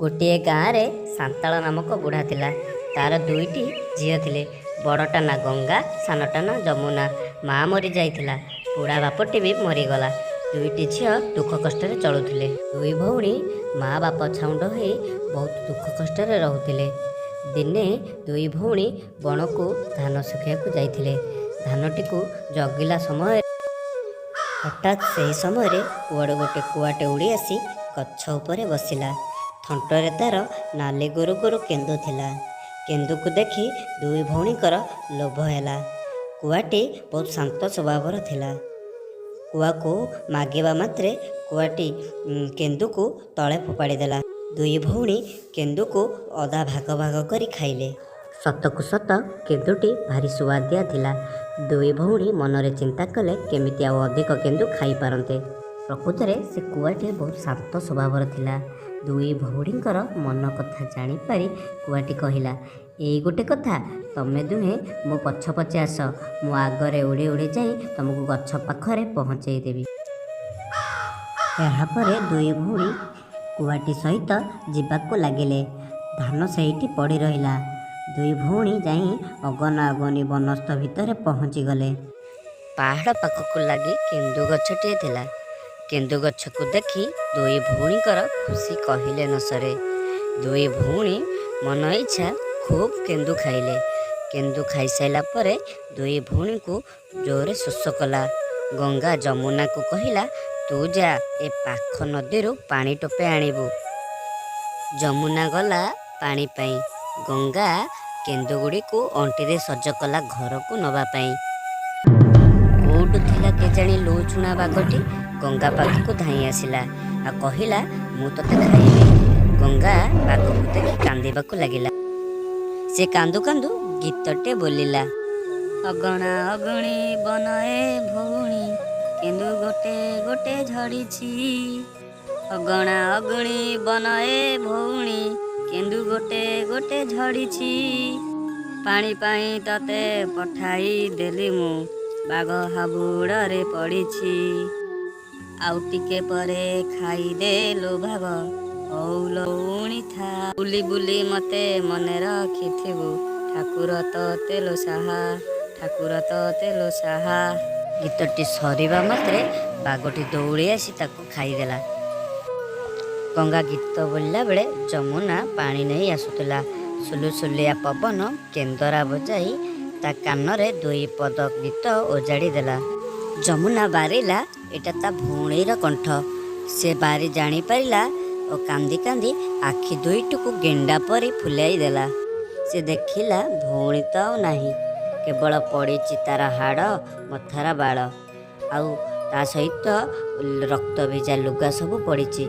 ଗୋଟିଏ ଗାଁରେ ସାନ୍ତାଳ ନାମକ ବୁଢ଼ା ଥିଲା। ତାର ଦୁଇଟି ଝିଅ ଥିଲେ। ବଡ଼ଟା ନାଁ ଗଙ୍ଗା, ସାନଟା ନାଁ ଯମୁନା। ମା ମରିଯାଇଥିଲା, ବୁଢ଼ା ବାପଟି ବି ମରିଗଲା। ଦୁଇଟି ଝିଅ ଦୁଃଖ କଷ୍ଟରେ ଚଳୁଥିଲେ। ଦୁଇ ଭଉଣୀ ମା ବାପ ଛାଉଣ୍ଡ ହୋଇ ବହୁତ ଦୁଃଖ କଷ୍ଟରେ ରହୁଥିଲେ। ଦିନେ ଦୁଇ ଭଉଣୀ ବଣକୁ ଧାନ ଶୁଖେଇବାକୁ ଯାଇଥିଲେ। ଧାନଟିକୁ ଜଗିଲା ସମୟରେ ହଠାତ୍ ସେହି ସମୟରେ କୁଆଡ଼ୁ ଗୋଟେ କୁଆଟେ ଉଡ଼ି ଆସି ଗଛ ଉପରେ ବସିଲା। ଥଣ୍ଟରେ ତାର ନାଲି ଗୋରୁ ଗୋରୁ କେନ୍ଦୁ ଥିଲା। କେନ୍ଦୁକୁ ଦେଖି ଦୁଇ ଭଉଣୀଙ୍କର ଲୋଭ ହେଲା। କୁଆଟି ବହୁତ ଶାନ୍ତ ସ୍ୱଭାବର ଥିଲା। କୁଆକୁ ମାଗିବା ମାତ୍ରେ କୁଆଟି କେନ୍ଦୁକୁ ତଳେ ଫୋପାଡ଼ି ଦେଲା। ଦୁଇ ଭଉଣୀ କେନ୍ଦୁକୁ ଅଧା ଭାଗ ଭାଗ କରି ଖାଇଲେ। ସତକୁ ସତ କେନ୍ଦୁଟି ଭାରି ସୁଆଦିଆ ଥିଲା। ଦୁଇ ଭଉଣୀ ମନରେ ଚିନ୍ତା କଲେ କେମିତି ଆଉ ଅଧିକ କେନ୍ଦୁ ଖାଇପାରନ୍ତେ। ପ୍ରକୃତରେ ସେ କୁଆଟି ବହୁତ ଶାନ୍ତ ସ୍ୱଭାବର ଥିଲା। ଦୁଇ ଭଉଣୀଙ୍କର ମନ କଥା ଜାଣିପାରି କୁଆଟି କହିଲା, ଏଇ ଗୋଟେ କଥା, ତମେ ଦୁହେଁ ମୋ ପଛେ ପଛେ ଆସ, ମୁଁ ଆଗରେ ଉଡ଼ି ଉଡ଼ି ଯାଇ ତମକୁ ଗଛ ପାଖରେ ପହଞ୍ଚେଇ ଦେବି। ଏହାପରେ ଦୁଇ ଭଉଣୀ କୁଆଟି ସହିତ ଯିବାକୁ ଲାଗିଲେ। ଧାନ ସେଇଠି ପଡ଼ି ରହିଲା। ଦୁଇ ଭଉଣୀ ଯାଇ ଅଗନା ଅଗନି ବନସ୍ତ ଭିତରେ ପହଞ୍ଚିଗଲେ। ପାହାଡ଼ ପାଖକୁ ଲାଗି କେନ୍ଦୁ ଗଛଟିଏ ଥିଲା। କେନ୍ଦୁ ଗଛକୁ ଦେଖି ଦୁଇ ଭଉଣୀଙ୍କର ଖୁସି କହିଲେ ନ ସରେ। ଦୁଇ ଭଉଣୀ ମନ ଇଚ୍ଛା ଖୁବ୍ କେନ୍ଦୁ ଖାଇଲେ। କେନ୍ଦୁ ଖାଇସାରିଲା ପରେ ଦୁଇ ଭଉଣୀଙ୍କୁ ଜୋରରେ ଶୋଷ କଲା। ଗଙ୍ଗା ଯମୁନାକୁ କହିଲା, ତୁ ଯା, ଏ ପାଖ ନଦୀରୁ ପାଣି ଟୋପେ ଆଣିବୁ। ଯମୁନା ଗଲା ପାଣି ପାଇଁ। ଗଙ୍ଗା କେନ୍ଦୁଗୁଡ଼ିକୁ ଅଣ୍ଟିରେ ସଜ କଲା ଘରକୁ ନେବା ପାଇଁ। କୋଉଠୁ ଥିଲା କେଜାଣି ଲୁଛୁଣା ବାଘଟି ଗଙ୍ଗା ପାଖକୁ ଧାଇଁ ଆସିଲା ଆଉ କହିଲା, ମୁଁ ତତେ ଖାଇବି। ଗଙ୍ଗା ବାଘକୁ ଦେଖି କାନ୍ଦିବାକୁ ଲାଗିଲା। ସେ କାନ୍ଦୁ କାନ୍ଦୁ ଗୀତଟେ ବୋଲିଲା, ଅଗଣା ଅଗଣି ବନ ଏ ଭଉଣୀ, କେନ୍ଦୁ ଗୋଟେ ଗୋଟେ ଝଡ଼ିଛି। ଅଗଣା ଅଗଣି ବନ ଏ ଭଉଣୀ, କେନ୍ଦୁ ଗୋଟେ ଗୋଟେ ଝଡ଼ିଛି। ପାଣି ପାଇଁ ତତେ ପଠାଇ ଦେଲି ମୁଁ, ବାଘ ହାବୁଡ଼ରେ ପଡ଼ିଛି। ଆଉ ଟିକେ ପରେ ଖାଇଦେ ଲୋ ବାଘ, ହଉ ଭଉଣୀ ଥା। ବୁଲି ବୁଲି ମତେ ମନେ ରଖିଥିବୁ, ଠାକୁର ତତେ ଲୋ ସାହା, ଠାକୁର ତତେ ଲୋ ସାହା। ଗୀତଟି ସରିବା ମାତ୍ରେ ବାଘଟି ଦୌଡ଼ି ଆସି ତାକୁ ଖାଇଦେଲା। ଗଙ୍ଗା ଗୀତ ବୋଲିଲା ବେଳେ ଯମୁନା ପାଣି ନେଇ ଆସୁଥିଲା। ସୁଲୁସୁଲିଆ ପବନ କେନ୍ଦରା ବଜାଇ ତା କାନରେ ଦୁଇ ପଦ ଗୀତ ଓଜାଡ଼ି ଦେଲା। ଯମୁନା ବାରିଲା ଏଇଟା ତା ଭଉଣୀର କଣ୍ଠ। ସେ ବାରି ଜାଣିପାରିଲା ଓ କାନ୍ଦି କାନ୍ଦି ଆଖି ଦୁଇଟିକୁ ଗେଣ୍ଡା ପରି ଫୁଲାଇ ଦେଲା। ସେ ଦେଖିଲା ଭଉଣୀ ତ ଆଉ ନାହିଁ, କେବଳ ପଡ଼ିଛି ତାର ହାଡ଼ ମଥାର ବାଳ, ଆଉ ତା ସହିତ ରକ୍ତ ଭିଜା ଲୁଗା ସବୁ ପଡ଼ିଛି।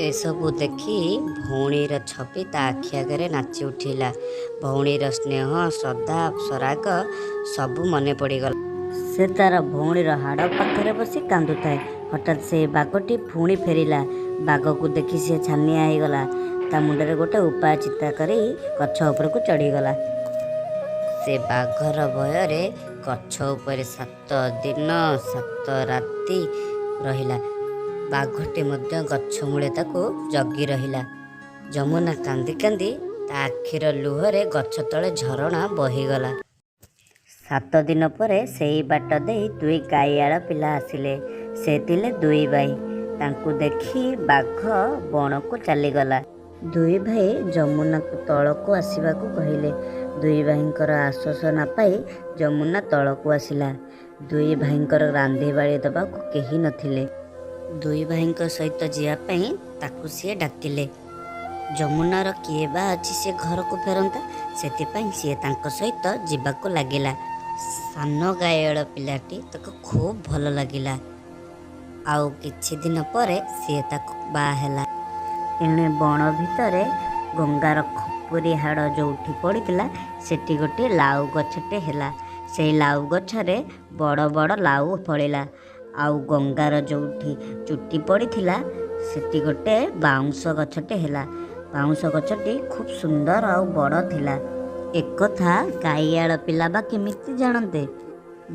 ଏସବୁ ଦେଖି ଭଉଣୀର ଛବି ତା ଆଖି ଆଗରେ ନାଚି ଉଠିଲା। ଭଉଣୀର ସ୍ନେହ, ଶ୍ରଦ୍ଧା, ସରାଗ ସବୁ ମନେ ପଡ଼ିଗଲା। ସେ ତାର ଭଉଣୀର ହାଡ଼ ପାଖରେ ବସି କାନ୍ଦୁଥାଏ। ହଠାତ୍ ସେଇ ବାଘଟି ପୁଣି ଫେରିଲା। ବାଘକୁ ଦେଖି ସେ ଛାନିଆ ହେଇଗଲା। ତା ମୁଣ୍ଡରେ ଗୋଟେ ଉପାୟ ଚିନ୍ତା କରି ଗଛ ଉପରକୁ ଚଢ଼ିଗଲା। ସେ ବାଘର ଭୟରେ ଗଛ ଉପରେ 7 ଦିନ 7 ରାତି ରହିଲା। ବାଘଟି ମଧ୍ୟ ଗଛ ମୂଳେ ତାକୁ ଜଗି ରହିଲା। ଯମୁନା କାନ୍ଦି କାନ୍ଦି ତା ଆଖିର ଲୁହରେ ଗଛ ତଳେ ଝରଣା ବହିଗଲା। 7 ଦିନ ପରେ ସେଇ ବାଟ ଦେଇ ଦୁଇ ଗାଈଆଳ ପିଲା ଆସିଲେ। ସେ ଥିଲେ ଦୁଇ ଭାଇ। ତାଙ୍କୁ ଦେଖି ବାଘ ବଣକୁ ଚାଲିଗଲା। ଦୁଇ ଭାଇ ଯମୁନାକୁ ତଳକୁ ଆସିବାକୁ କହିଲେ। ଦୁଇ ଭାଇଙ୍କର ଆଶ୍ୱାସନା ପାଇ ଯମୁନା ତଳକୁ ଆସିଲା। ଦୁଇ ଭାଇଙ୍କର ରାନ୍ଧିବାଢ଼ି ଦେବାକୁ କେହି ନଥିଲେ। ଦୁଇ ଭାଇଙ୍କ ସହିତ ଯିବା ପାଇଁ ତାକୁ ସିଏ ଡାକିଲେ। ଯମୁନାର କିଏ ବା ଅଛି ସେ ଘରକୁ ଫେରନ୍ତା, ସେଥିପାଇଁ ସିଏ ତାଙ୍କ ସହିତ ଯିବାକୁ ଲାଗିଲା। ସାନ ଗାଈଆଳ ପିଲାଟି ତାକୁ ଖୁବ୍ ଭଲ ଲାଗିଲା। ଆଉ କିଛି ଦିନ ପରେ ସିଏ ତାକୁ ବାହା ହେଲା। ଏଣେ ବଣ ଭିତରେ ଗଙ୍ଗାର ଖପୁରି ହାଡ଼ ଯୋଉଠି ପଡ଼ିଥିଲା ସେଠି ଗୋଟିଏ ଲାଉ ଗଛଟେ ହେଲା। ସେଇ ଲାଉ ଗଛରେ ବଡ଼ ବଡ଼ ଲାଉ ଫଳିଲା। ଆଉ ଗଙ୍ଗାର ଯୋଉଠି ଚୁଟି ପଡ଼ିଥିଲା ସେଠି ଗୋଟେ ବାଉଁଶ ଗଛଟେ ହେଲା। ବାଉଁଶ ଗଛଟି ଖୁବ୍ ସୁନ୍ଦର ଆଉ ବଡ଼ ଥିଲା। ଏକଥା ଗାଈଆଳ ପିଲା ବା କେମିତି ଜାଣନ୍ତେ?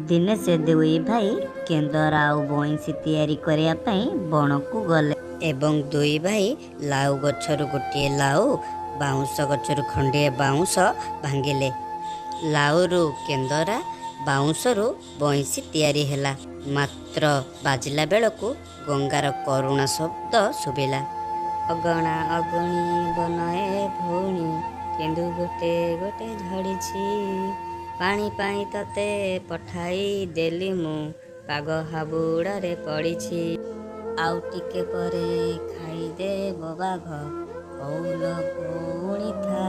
ଦିନେ ସେ ଦୁଇ ଭାଇ କେନ୍ଦରା ଆଉ ବଇଁଶୀ ତିଆରି କରିବା ପାଇଁ ବଣକୁ ଗଲେ। ଏବଂ ଦୁଇ ଭାଇ ଲାଉ ଗଛରୁ ଗୋଟିଏ ଲାଉ, ବାଉଁଶ ଗଛରୁ ଖଣ୍ଡିଏ ବାଉଁଶ ଭାଙ୍ଗିଲେ। ଲାଉରୁ କେନ୍ଦରା, ବାଉଁଶରୁ ବଇଁଶୀ ତିଆରି ହେଲା। ମାତ୍ର ବାଜିଲା ବେଳକୁ ଗଙ୍ଗାର କରୁଣ ଶବ୍ଦ ଶୁଭିଲା। ଅଗଣା ଅଗଣି ବନଏ ଭଉଣୀ, କେନ୍ଦୁ ଗୋଟେ ଗୋଟେ ଝଡ଼ିଛି। ପାଣି ପାଇଁ ତତେ ପଠାଇ ଦେଲି ମୁଁ, ବାଘ ହାବୁଡ଼ରେ ପଡ଼ିଛି। ଆଉ ଟିକେ ପରେ ଖାଇଦେବ ବାଘ, ହଉଲୋ ଭଉଣୀ ଥା।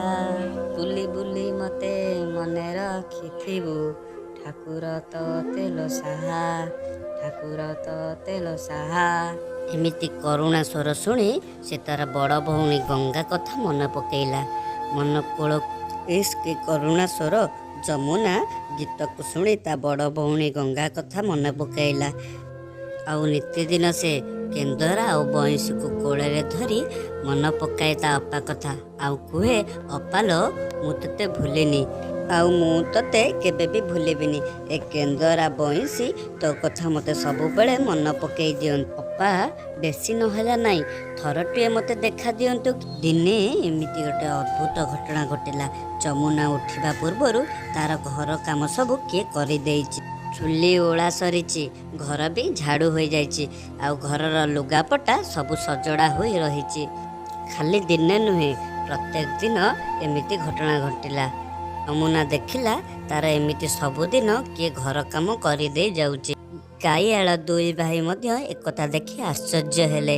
ବୁଲି ବୁଲି ମତେ ମନେ ରଖିଥିବୁ, ଠାକୁର ତୋତେ ଲୋ ସାହା, ଠାକୁର ତୋତେ ଲୋ ସାହା। ଏମିତି କରୁଣା ସ୍ୱର ଶୁଣି ସେ ତାର ବଡ଼ ଭଉଣୀ ଗଙ୍ଗା କଥା ମନେ ପକେଇଲା। ମନ କୋଳ ଇସ୍, କି କରୁଣା ସ୍ୱର! ଯମୁନା ଗୀତକୁ ଶୁଣି ତା ବଡ଼ ଭଉଣୀ ଗଙ୍ଗା କଥା ମନେ ପକେଇଲା। ଆଉ ନିତିଦିନ ସେ କେନ୍ଦରା ଆଉ ବଇଁଶୀକୁ କୋଳରେ ଧରି ମନେ ପକାଏ ତା ଅପା କଥା, ଆଉ କୁହେ, ଅପାଲୋ, ମୁଁ ତୋତେ ଭୁଲିନି, ଆଉ ମୁଁ ତୋତେ କେବେ ବି ଭୁଲିବିନି। ଏ କେନ୍ଦରା ବଇଁଶୀ ତୋ କଥା ମୋତେ ସବୁବେଳେ ମନେ ପକେଇ ଦିଅନ୍ତି। ଅପା, ବେଶୀ ନହେଲା ନାହିଁ, ଥରଟିଏ ମୋତେ ଦେଖା ଦିଅନ୍ତୁ। ଦିନେ ଏମିତି ଗୋଟେ ଅଦ୍ଭୁତ ଘଟଣା ଘଟିଲା। ଯମୁନା ଉଠିବା ପୂର୍ବରୁ ତାର ଘର କାମ ସବୁ କିଏ କରିଦେଇଛି। ଚୁଲି ଓଳା ସରିଛି, ଘର ବି ଝାଡ଼ୁ ହୋଇଯାଇଛି, ଆଉ ଘରର ଲୁଗାପଟା ସବୁ ସଜଡ଼ା ହୋଇ ରହିଛି। ଖାଲି ଦିନେ ନୁହେଁ, ପ୍ରତ୍ୟେକ ଦିନ ଏମିତି ଘଟଣା ଘଟିଲା। ଯମୁନା ଦେଖିଲା ତାର ଏମିତି ସବୁଦିନ କିଏ ଘର କାମ କରିଦେଇ ଯାଉଛି। ଗାଈଆଳ ଦୁଇ ଭାଇ ମଧ୍ୟ ଏକଥା ଦେଖି ଆଶ୍ଚର୍ଯ୍ୟ ହେଲେ।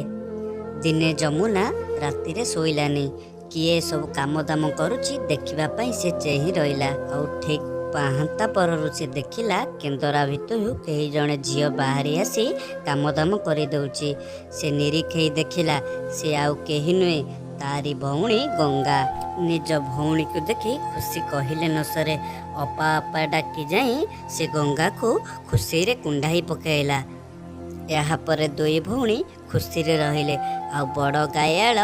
ଦିନେ ଯମୁନା ରାତିରେ ଶୋଇଲାନି। କିଏ ସବୁ କାମ ଦାମ କରୁଛି ଦେଖିବା ପାଇଁ ସେ ଚେହିଁ ରହିଲା। ଆଉ ଠିକ୍ ପାହାନ୍ତା ପରରୁ ସେ ଦେଖିଲା କେନ୍ଦରା ଭିତରୁ କେହି ଜଣେ ଝିଅ ବାହାରି ଆସି କାମ ଦାମ କରିଦେଉଛି। ସେ ନିରୀଖେଇ ଦେଖିଲା, ସେ ଆଉ କେହି ନୁହେଁ, ତାରି ଭଉଣୀ ଗଙ୍ଗା। ନିଜ ଭଉଣୀକୁ ଦେଖି ଖୁସି କହିଲେ ନ ସରେ। ଅପା ଅପା ଡାକି ଯାଇ ସେ ଗଙ୍ଗାକୁ ଖୁସିରେ କୁଣ୍ଢାଇ ପକାଇଲା। ଏହାପରେ ଦୁଇ ଭଉଣୀ ଖୁସିରେ ରହିଲେ, ଆଉ ବଡ଼ ଗାଈଆଳ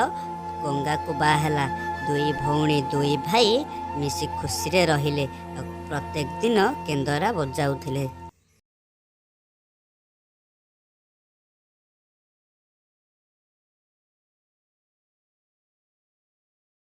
ଗଙ୍ଗାକୁ ବାହା ହେଲା। ଦୁଇ ଭଉଣୀ ଦୁଇ ଭାଇ ମିଶି ଖୁସିରେ ରହିଲେ, ଆଉ ପ୍ରତ୍ୟେକ ଦିନ କେନ୍ଦରା ବଜାଉଥିଲେ।